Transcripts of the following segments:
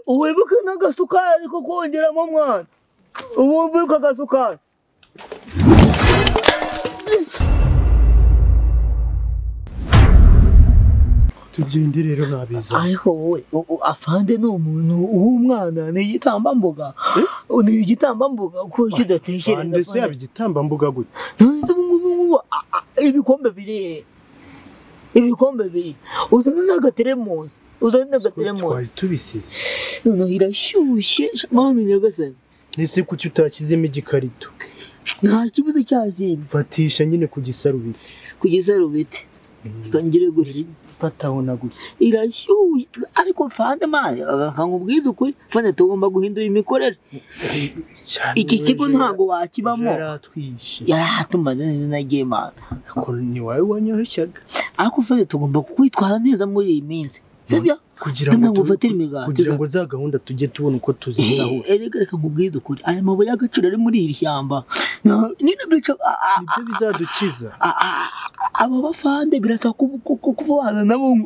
Wibuke n'agasukari ko kongeramo mwana. Wibuke agasukari. Tugende rero nabiza. Ariko wowe afande ni umuntu w'umwana, ni igitambambuga. Ni igitambambuga ko icyo udatekereza. Afande se yaba igitambambuga gute? Ntuzi ibikombe biri. Ibikombe biri. Uzane n'agateremusi. Uzane n'agateremusi. Twari tubisize. Noneho irashyushye mwana nyagasani. Ese kuki utashyizemo igikarito? Nta kibazo cyakindi. Fatisha nyine ku gisarubiti. Ku gisarubiti. Kangire gutya. Fataho na gutya. Irashyushye ariko fande mani akangubwiza ukuri fande tugomba guhindura imikorere. Iki kigo ntabwo wakibamo. Yaratwishe. Yaratumaze neza nagiye mana. Ko ni wawe wanyoroshyaga. Ariko fande tugomba kwitwara neza muri iyi minsi. Sibyo? Kugira ngo ufatire imigati. Kugira ngo za gahunda tujye tubona uko tuzisahura. Erega reka nkubwize ukuri. Aya mabuye y'agaciro ari muri iri shyamba. Nyine bica nibyo bizadukiza. Abo bafande birasa kubana nabo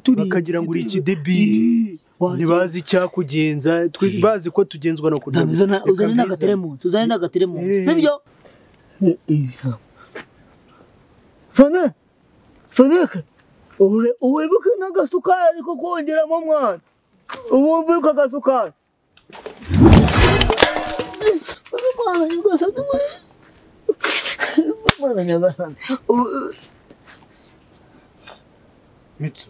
turi bakagira ngo uri ikidebili. Ntibazi icyakugenza, bazi ko tugenzwa no kurya. Uzane n'agateremunsi, uzane n'agateremunsi. Sibyo? Fane. Faneke. Wibuke n'agasukari ko kongeramo mwana. Wibuke agasukari. Mwana nyagasani. Mwana nyagasani. Mitsu.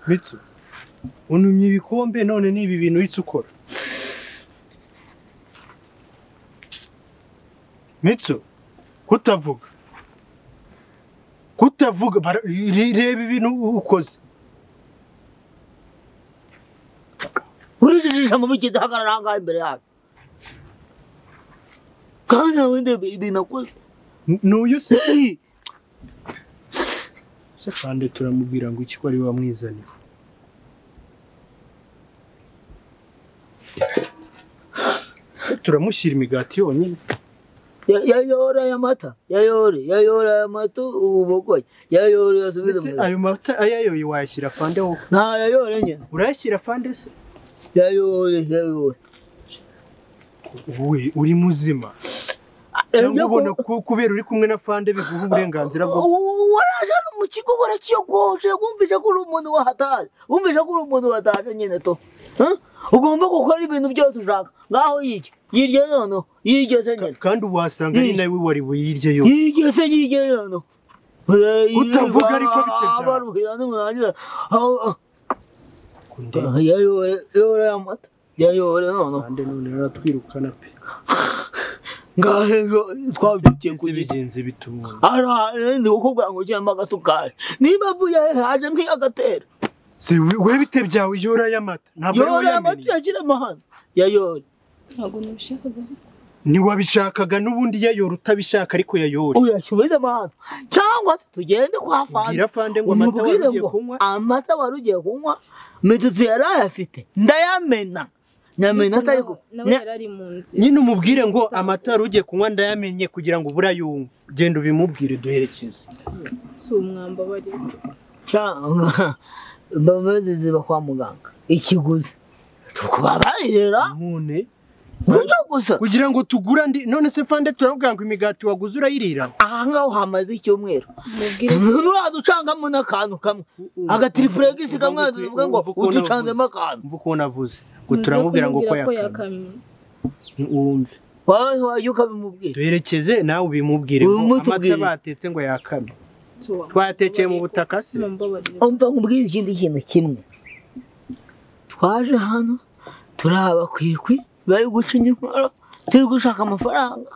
Mitsu. Unumye ibikombe none ni ibi bintu uhita ukora. Mitsu. Kutavuga. Kutavuga reba ibintu ukoze. Urijijisha mu biki dahagarara ahangaha imbere yawe. Kandi nawe ndebe ibintu akoze. N'uyu se? Se kandi turamubwira ngo iki ko ari wamwizaniye. Turamushyira imigati yonyine. Yayora aya mata, yayore, yayora aya mata ubogoye, yayore yasubize mu. Ayo mata ayayoye wayashyira fande wowe? Nta yayore nyine. Urayashyira fande se? Yayore, yayore. Wowe uri muzima. Cyangwa ubona kubera uri kumwe na fande biguha uburenganzira bwo. Waraje hano mu kigo warakiyogoje, wumvise ko uri umuntu wahatari, wumvise ko uri umuntu wataje nyine to. Ugomba gukora ibintu byose ushaka. Ngaho yiki. Yirye nono, yirye se nyine. Kandi wasanga ari nawe wari buyirye yo. Yirye se yirye nono. Utavuga ariko bitebya. Abaruhira n'umurangiza. Yayore, yore amata. Yayore nono. Kandi none yaratwirukana pe. Ngaho twabyukiye ku bigenze bituma. Ara ndi kukubwira ngo ushyiramo agasukari. Niba avuye haje nk'iyagatera. Se we bite byawe yora y'amata. Ntabwo ari yora y'amata yashyiramo hano. Yayore. Ntabwo nabishakaga. Ntiwabishakaga n'ubundi yayora utabishaka ariko yayora. Uyashyubize amahano. Cyangwa tugende kwa fande. Ubwira fande ngo amata wari ugiye kunywa. Amata wari ugiye kunywa. Mitutu yari ayafite. Ndayamena. Nyamena atari ko. Nyine umubwire ngo amata wari ugiye kunywa ndayamenye kugira ngo ubura yunywe. Genda ubimubwire duherekeze. Si umwamba bari. Cyangwa babaziba kwa muganga. Ikiguzi. Tukubabarira. None gusa kugira ngo tugura ndi none se fande turabwira ngo imigati waguze urayirira. Aha ngaho hamaze icyumweru. Nuraducangamo n'akantu kamwe. Agatriplexi kamwe tuvuga ngo uducanzemo akantu. Mvuko unavuze ngo turamubwira ngo ko yakamye. Wumve. Wawe wajya ukabimubwira. Duherekeze nawe ubimubwire ngo amata batetse ngo yakamye. Twatekeye mu butaka se. Umva nkubwire ikindi kintu kimwe. Twaje hano turaba kwikwi bari guca inkoro turi gushaka amafaranga.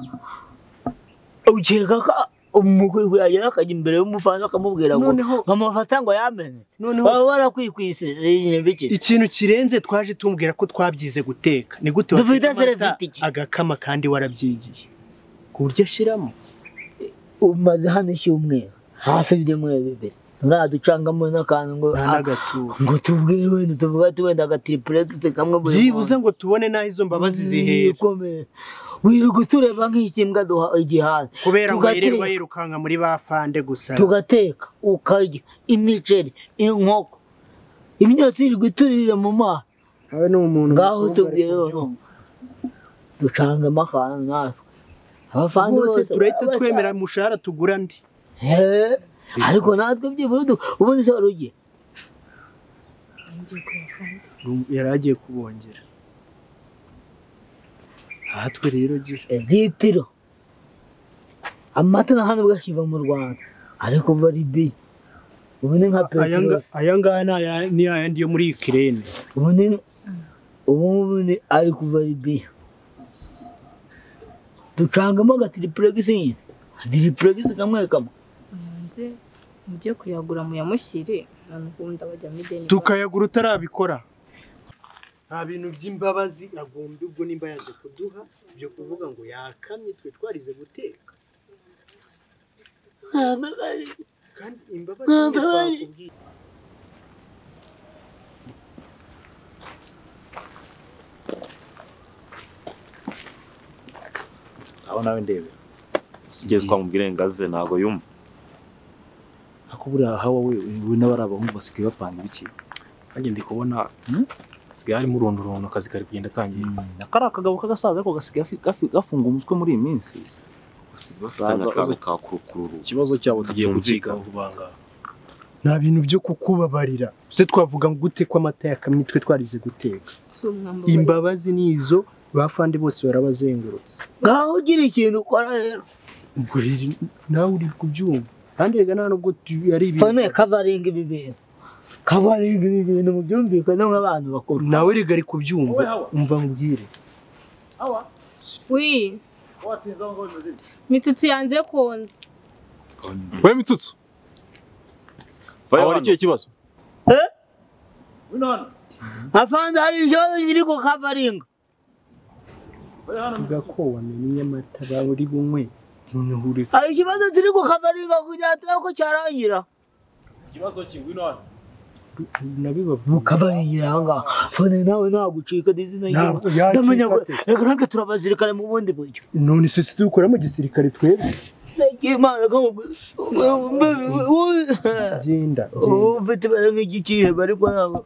Ukeka ko umukwikwi yagera akajya imbere y'umufansi akamubwira ngo amafata ngo yamenye. Baba barakwikwise biki. Ikintu kirenze twaje tumubwira ko twabyize guteka. Ni gute wafata agakama kandi warabyigiye ku buryo ashiramo. Umaze hano icyumweru hafi ibyumweru bibiri. Nuraducangamo n'akantu ngo ngo tubwire wenda tuvuga ati wenda agatriplexi kamwe buri byibuze ngo tubone naho izo mbabazi zihera. Wirirwa utureba nk'ikimbwa duha igihano kubera ngo yirirwa yirukanka muri ba fande gusa. Tugateka ukarya imiceri inkoko. Imyotsi iri guturira mu maso. Abe ni umuntu Ngaho tubwire noneho. Ducangamo akantu natwe. Abafande bose turahita twemera umushahara tugura andi. Ariko natwe byibura ubundi se wari ugiye? Yari agiye kubongera. Natwe rero gira. Litiro. Amata na hano bwashiva mu Rwanda. Ariko kuva Libya. Ubu ni nka peteroli. Aya ngaya ni ayandi yo muri Ukraine. Ubu ni ari kuva Libya. Ducangamo agatriplexi nyine. Triplexi kamwe kamwe. Nze mujye kuyagura muyamushyire none bajya mu ideni. Tukayagura utarabikora. Nta bintu by'imbabazi agomba ubwo nimba yaze kuduha byo kuvuga ngo yakamye twe twarize guteka. Kandi imbabazi twakubwiye. Aho nawe ndebe. Sugeze kwa mubwire ngaze ntago yumva. Akubura hawa we n'abari abahungu basigaye bapanga ibiki. Nanjye ndi kubona sigaye ari murundurundo akazi kari kugenda kangiye. Nakari akagabo k'agasaza ariko gasigaye gafunga umutwe muri iyi minsi. Ikibazo cyabo tugiye kukiga vuba. Nta bintu byo kukubabarira. Se twavuga ngo gute ko amata yakamye twe twarize guteka. Imbabazi nizo bafande bose barabazengurutse. Ngaho ugira ikintu ukora rero. Ubwo rero nawe uri kubyumva. Kandi rega nta nubwo ari ibintu. Fane kavaringa ibi bintu. Kavaringa ibi bintu mubyumvikane nk'abantu bakuru. Nawe rega ari kubyumva. Umva ngubwire. Awa. Oui. Mitsutsu yanze konza. We Mitsutsu. Awa ari kibazo? Eh? Afande hari ikibazo kiri ku kavaringa. Vuga ko wamenye amata bari bunywe noneho uri. Hari ikibazo turi ku kavaringa kugira ko cyarangira. Ikibazo ki ngwino hano. Nabibavuga. Kavaringira aha. Fone nawe nagucika dizina yiwe. Ndamenya ko reka natwe turabazirikare mu bundi buryo. None se dukora mu gisirikare twebwe. Imana ko genda. Ufite nk'igikihe bari ko nabo.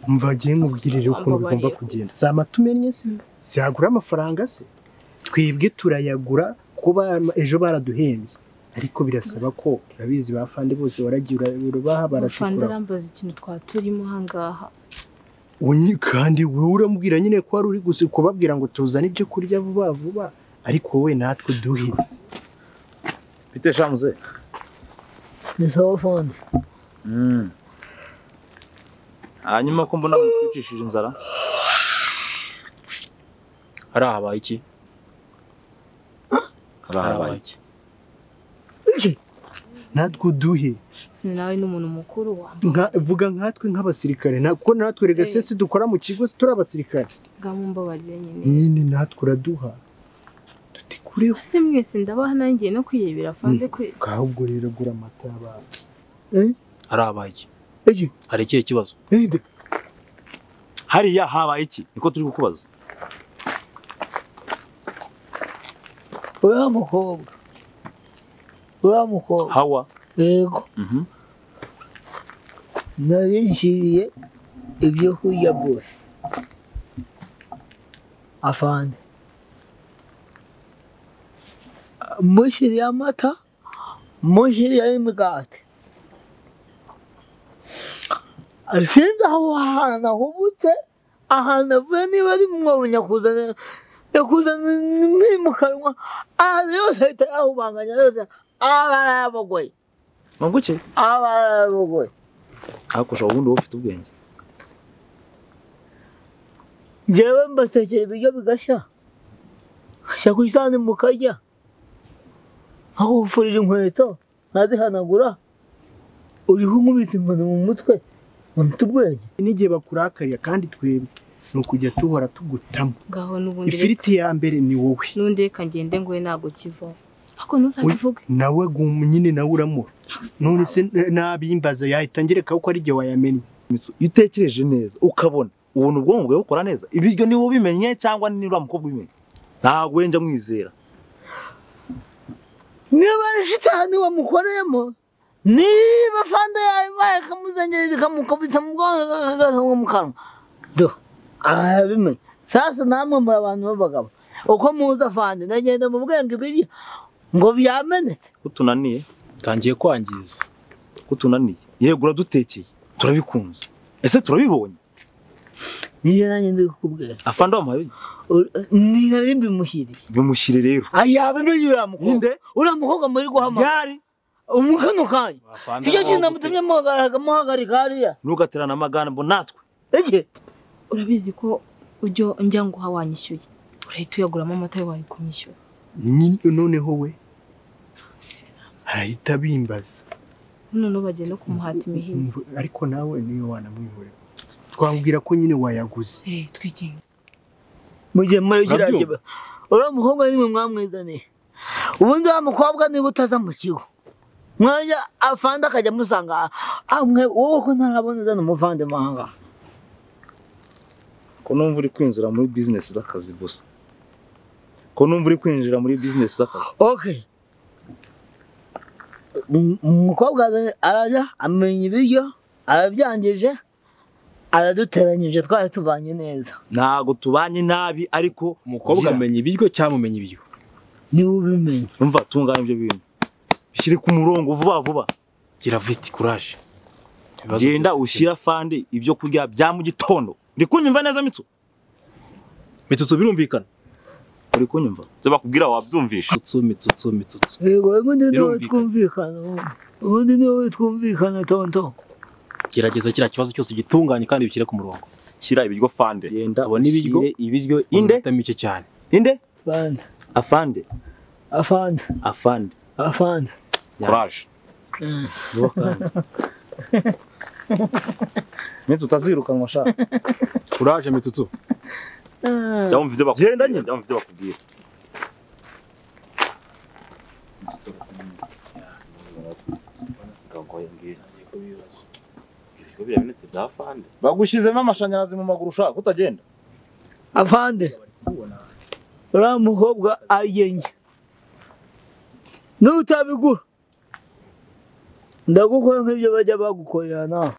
Mva giye nkubwirire ukuntu bigomba kugenda. Si amata umennye se? Siyagura amafaranga se? Twebwe turayagura kuba ejo baraduhembye. Ariko birasaba ko urabizi bafande bose waragiye urabaha baratukura. Bafande arambaza ikintu twaturimo hangaha. Kandi wowe uramubwira nyine ko wari uri gusa kubabwira ngo tuzane ibyo kurya vuba vuba ariko wowe natwe duhe. Bite shamuze? Ni sawa fande. Hanyuma ko mbona mutwicishije inzara. Hari habaye iki? Hari habaye iki? Natwe duhe. Nawe n'umuntu mukuru wa. Vuga nkatwe nk'abasirikare nako natwe rega sese dukora mu kigo turi abasirikare. Ngamumbabarire nyine. Nyine natwe uraduha. Tutikureho. Ase mwese ndabaha nangiye no kwiyebera afande kwe. Ahubwo rero gura amata y'abana. Hari habaye iki? Hari ikihe kibazo? Hariya habaye iki? Niko turi kukubaza. Uriya mukobwa. Uriya mukobwa. Hawa. Yego. Nari nshyiriye ibyo kurya bose. Afande. Mushyiriye amata, mushyiriye imigati. Sinzi aho hantu ahubutse, ahantu avuye niba ari mwobo nyakuzana mu kanwa, ahantu yose ahita yahubanganya yose aba arayabogoye. Manguke? Aba arayabogoye. Hakusha ubundi wowe ufite ubwenge. Njyewe mbatekera ibiryo bigashya, ngashyira ku isahani mukarya, nkagufurira inkweto nkazihanagura, uriho unkubita inkoni mu mutwe. Mfite ubwenge. N'igihe bakurakarira kandi twebwe ni ukujya tuhora tugutamo. Ngaho n'ubundi ifiriti ya mbere ni wowe. N'undi reka ngende ngo we ntago kivaho. Ariko ntuzabivuge. Nawe nyine nawe uramura. None se nabimbaza yahita ngereka ko ari igihe wayamenye. Iyo utekereje neza ukabona ubona ubwonko bwawe bukora neza, ibiryo niwe ubimenye cyangwa ni uriya mukobwa ubimenye. Ntabwo we njya mwizera. Niba ari shitani wamukoreyemo Niba fanda yabaye kamuzengereza kamukubita mu bwonko mu kanwa. Do. Arabimenye. Sasa namwe muri abantu b'abagabo. Uko muza fande nagenda mu bwenge ibiryo ngo byamenetse. Utunaniye. Utangiye kwangiza. Utunaniye. Yego uradutekeye. Turabikunze. Ese turabibonye? Nibyo nanjye ndi kukubwira. Afande wamuhaye? Ni nari mbimushyiriye. Bimushyire rero. Aya bimenye uriya mukobwa. Uriya mukobwa muri guhamagara. Yari umukano kanyu. Sicyo kintu namutumye muhagarika hariya. Ntugaterana amagambo natwe. Ege. Urabizi ko ujyo njya nguha wanyishyuye. Urahita uyaguramo amata yo wari kunyishyura. Noneho we arahita bimbaza. None bagiye no kumuhata imihini. Ariko nawe niyo wanamwihorera. Twamubwira ko nyine wayaguze. Twikinga. Mujye muri kiriya kiba. Uriya mukobwa nimwe mwamwizaniye. Ubundi wa mukobwa niwe utaza mu kigo. Mwanya afande akajya amusanga amwe wowe ko ntarabona uzana umuvandimwe aha ngaha. Ko numva uri kwinjira muri business z'akazi gusa. Ko numva uri kwinjira muri business z'akazi. Okay. Umukobwa araja amenya ibiryo arabyangije araduteranyije twari tubanye neza. Ntago tubanye nabi ariko umukobwa amenya ibiryo cyangwa umenya ibiryo. Ni ubimenye. Umva tunganya ibyo bintu. Bishyire ku murongo vuba vuba. Gira vite courage. Genda ushyira fandi ibyo kurya bya mu gitondo. Uri kunyumva neza Mitsu? Mitsutsu birumvikana. Uri kunyumva? Ibyo bakubwira wabyumvisha. Mitsutsu mitsutsu mitsutsu. Yego ubundi niwe twumvikana. Ubundi niwe twumvikana tonto. Gerageza kiriya kibazo cyose gitunganye kandi bishyire ku murongo. Shyira ibiryo fande. Genda tubone ibiryo ibiryo inde mike cyane. Inde? Fande. Afande. Afande. Afande. Afande. Courage. Mitsu utazirukanwa sha. Courage Mitsutsu. Jya wumva ibyo bakubwira. Genda nyine. Jya wumva ibyo bakubwira. Bagushyizemo amashanyarazi mu maguru ushaka kutagenda. Afande. Uriya mukobwa ayenye. Nutabigura. Ndagukora nk'ibyo bajya bagukorera nawe.